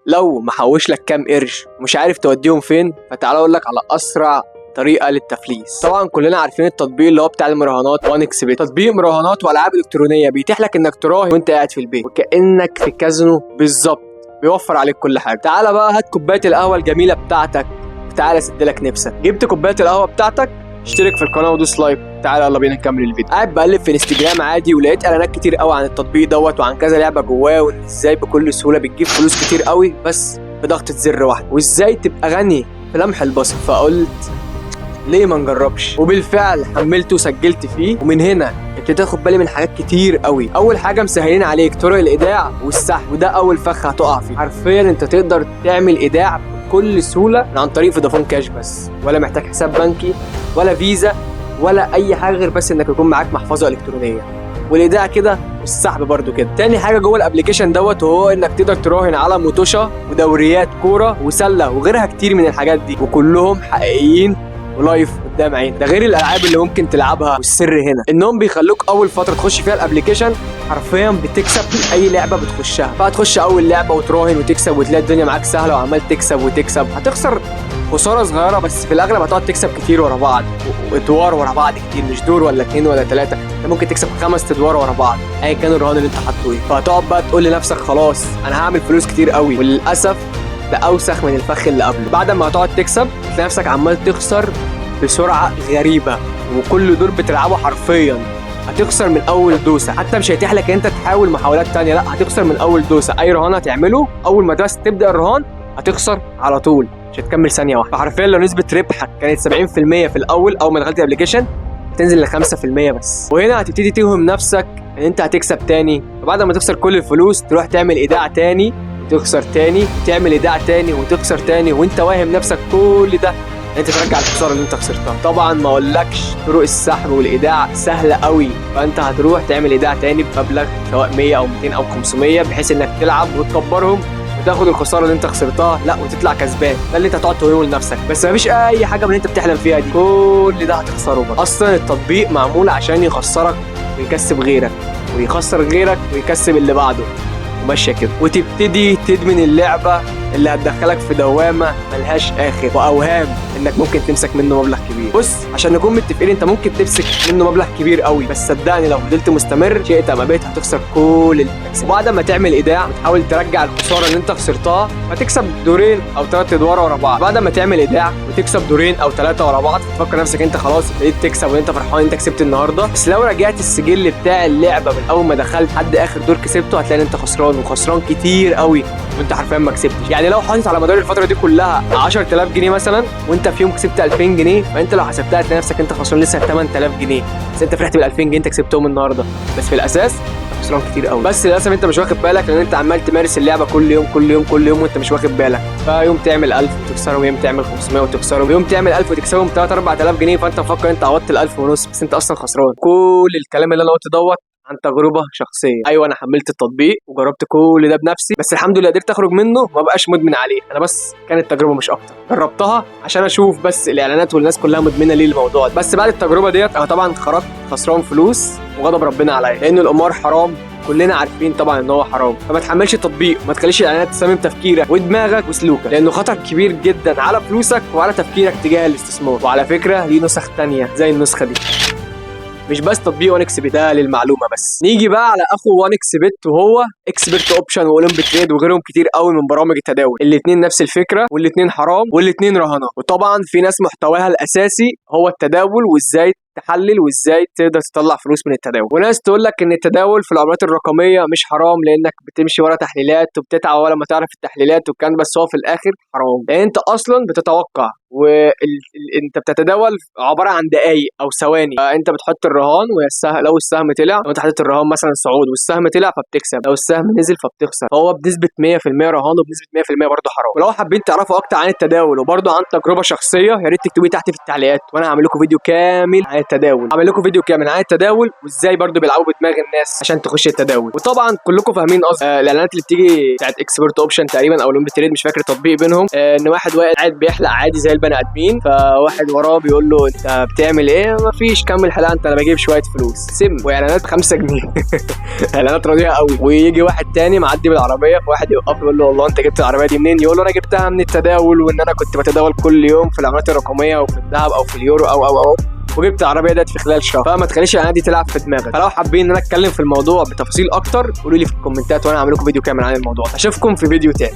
لو محوش لك كام قرش ومش عارف توديهم فين، فتعال اقول لك على اسرع طريقه للتفليس. طبعا كلنا عارفين التطبيق اللي هو بتاع المراهنات 1xBet، تطبيق مراهنات والعاب الكترونية بيتيح لك انك تراهن وانت قاعد في البيت وكانك في كازينو بالظبط، بيوفر عليك كل حاجة. تعالى بقى هات كوباية القهوة الجميلة بتاعتك وتعالى سد لك نفسك. جبت كوباية القهوة بتاعتك، اشترك في القناة ودوس like. تعالى يلا بينا نكمل الفيديو. قاعد بقلب في انستجرام عادي ولقيت اعلانات كتير قوي عن التطبيق دوت وعن كذا لعبه جواه، وان ازاي بكل سهولة بتجيب فلوس كتير قوي بس بضغطه زر واحدة، وازاي تبقى غني في لمح البصر. فقلت ليه ما نجربش، وبالفعل حملته وسجلت فيه. ومن هنا ابتديت اخد بالي من حاجات كتير قوي. اول حاجة، مسهلين عليك طرق الايداع والسحب، وده اول فخ هتقع فيه. حرفيا انت تقدر تعمل ايداع بكل سهولة من عن طريق فودافون كاش بس، ولا محتاج حساب بنكي ولا فيزا ولا اي حاجة، غير بس انك يكون معاك محفظة الكترونية، والايداع كده والسحب برضو كده. تاني حاجة جوه ال application دوت، وهو انك تقدر تراهن على موتوشا ودوريات كورة وسله وغيرها كتير من الحاجات دي، وكلهم حقيقيين و live قدام عينك. ده غير الالعاب اللي ممكن تلعبها. والسر هنا انهم بيخلوك اول فترة تخش فيها ال application حرفيا بتكسب من اي لعبه بتخشها. فهتخش اول لعبه وتراهن وتكسب وتلاقي الدنيا معاك سهلة وعمال تكسب وتكسب. هتخسر خسارة صغيرة بس في الاغلب هتقعد تكسب كتير ورا بعض، وادوار ورا بعض كتير، مش دور ولا اتنين ولا تلاتة، انت ممكن تكسب 5 ادوار ورا بعض ايا كان الرهان اللي انت حاطه ايه. فهتقعد بقى تقول لنفسك خلاص انا هعمل فلوس كتير قوي، وللاسف ده اوسخ من الفخ اللي قبله. بعد ما هتقعد تكسب تلاقي نفسك عمال تخسر بسرعة غريبه، وكل دور بتلعبه حرفيا هتخسر من اول دوسة. حتى مش هيتيح لك ان انت تحاول محاولات تانية، لا هتخسر من اول دوسة. اي رهان هتعمله اول ما بس تبدا الرهان هتخسر على طول، مش هتكمل ثانية واحدة. فحرفيا لو نسبه ربحك كانت 70% في الاول اول ما دخلت ال application، تنزل ل 5% بس. وهنا هتبتدي توهم نفسك ان انت هتكسب تاني، فبعد ما تخسر كل الفلوس تروح تعمل ايداع تاني وتخسر تاني، تعمل ايداع تاني وتخسر تاني، وانت واهم نفسك كل ده ان انت ترجع الخسارة اللي انت خسرتها. طبعا ما اقولكش طرق السحب والايداع سهلة قوي، فانت هتروح تعمل ايداع تاني بمبلغ سواء 100 او 200 او 500، بحيث انك تلعب وتكبرهم وتاخد الخسارة اللي انت خسرتها، لا وتطلع كسبان. ده اللي انت هتقعد تقوله لنفسك، بس مفيش اي حاجة من اللي انت بتحلم فيها دي، كل ده هتخسره بقى. اصلا التطبيق معمول عشان يخسرك ويكسب غيرك، ويخسر غيرك ويكسب اللي بعده، وماشية كده. وتبتدي تدمن اللعبة اللي هتدخلك في دوامه ملهاش اخر، واوهام انك ممكن تمسك منه مبلغ كبير. بص عشان نكون متفقين، انت ممكن تمسك منه مبلغ كبير قوي، بس صدقني لو فضلت مستمر شئت ام ابيت هتخسر كل اللي بتكسبه. وبعد ما تعمل ايداع وتحاول ترجع الخسارة اللي انت خسرتها، فتكسب دورين او 3 ادوار ورا بعض. بعد ما تعمل ايداع وتكسب دورين او 3 ورا بعض، تفكر نفسك انت خلاص ابتديت تكسب وانت فرحان انت كسبت النهارده. بس لو رجعت السجل بتاع اللعبة من اول ما دخلت لحد اخر دور كسبته، هتلاقي ان انت خسران وخسران كتير قوي، وانت حرفيا ما كسبتش. يعني لو حاطط على مدار الفترة دي كلها 10000 جنيه مثلا، وانت في يوم كسبت 2000 جنيه، فانت لو حسبتها هتلاقي نفسك انت خسران لسه 8000 جنيه، بس انت فرحت بال 2000 جنيه انت كسبتهم النهارده، بس في الاساس انت خسران كتير قوي. بس للاسف انت مش واخد بالك، لان انت عمال تمارس اللعبة كل يوم كل يوم كل يوم وانت مش واخد بالك. فيوم تعمل 1000 وتخسرهم، يوم تعمل 500 وتخسرهم، يوم تعمل 1000 وتكسبهم 3 4000 جنيه، فانت مفكر انت عوضت ال 1000 ونص، بس انت اصلا خسران. كل الكلام اللي انا قلته دوت عن تجربه شخصية. ايوه انا حملت التطبيق وجربت كل ده بنفسي، بس الحمد لله قدرت اخرج منه وما بقاش مدمن عليه. انا بس كانت تجربه مش اكتر، جربتها عشان اشوف بس الاعلانات والناس كلها مدمنه ليه الموضوع ده. بس بعد التجربة ديت انا طبعا خرجت خسران فلوس وغضب ربنا عليا، لان القمار حرام، كلنا عارفين طبعا ان هو حرام. فما تحملش التطبيق وما تخليش الاعلانات تسمم تفكيرك ودماغك وسلوكك، لانه خطر كبير جدا على فلوسك وعلى تفكيرك تجاه الاستثمار. وعلى فكرة ليه نسخ تانية زي النسخة دي، مش بس تطبيق 1xBet، ده للمعلومة بس. نيجي بقى على اخو 1xBet وهو Expert Option و Olymp Trade وغيرهم كتير قوي من برامج التداول. الاثنين نفس الفكرة، والاثنين حرام، والاثنين رهانات. وطبعا في ناس محتواها الاساسي هو التداول وازاي تحلل وازاي تقدر تطلع فلوس من التداول، وناس تقول لك ان التداول في العملات الرقمية مش حرام لانك بتمشي ورا تحليلات وبتتعب ولا ما تعرف التحليلات والكلام، بس هو في الاخر حرام لان انت اصلا بتتوقع وانت بتتداول عبارة عن دقائق او ثواني. انت بتحط الرهان والسهم، لو السهم طلع، لو انت حطيت الرهان مثلا صعود والسهم طلع فبتكسب، لو السهم نزل فبتخسر. فهو بنسبة 100% رهان وبنسبة 100% برضه حرام. ولو حابين تعرفوا اكتر عن التداول وبرضه عن تجربه شخصية، يا ريت تكتبوا تحت في التعليقات وانا هعمل لكم فيديو كامل عن التداول. هعمل لكم فيديو كامل عن التداول وازاي برضه بيلعبوا بدماغ الناس عشان تخش التداول. وطبعا كلكم فاهمين قصدي الاعلانات اللي بتيجي بتاعت Expert Option تقريبا او Olymp Trade، مش فاكر التطبيق بينهم، ان واحد قاعد بيحلق عادي زي البني البني ادمين، فواحد وراه بيقول له انت بتعمل ايه؟ مفيش، كمل حلقة انت، انا بجيب شوية فلوس سم. واعلانات 5 جنيه، اعلانات رديئة قوي. ويجي واحد تاني معدي بالعربيه، فواحد يوقف يقول له والله انت جبت العربية دي منين؟ يقول له انا جبتها من التداول، وان انا كنت بتداول كل يوم في العملات الرقمية وفي الذهب او في اليورو او او او، وجبت العربية ديت في خلال شهر. فما تخليش الاعلانات دي تلعب في دماغك. فلو حابين ان انا اتكلم في الموضوع بتفاصيل اكتر قولوا لي في الكومنتات وانا هعمل لكم فيديو كامل عن الموضوع. اشوفكم في فيديو تاني.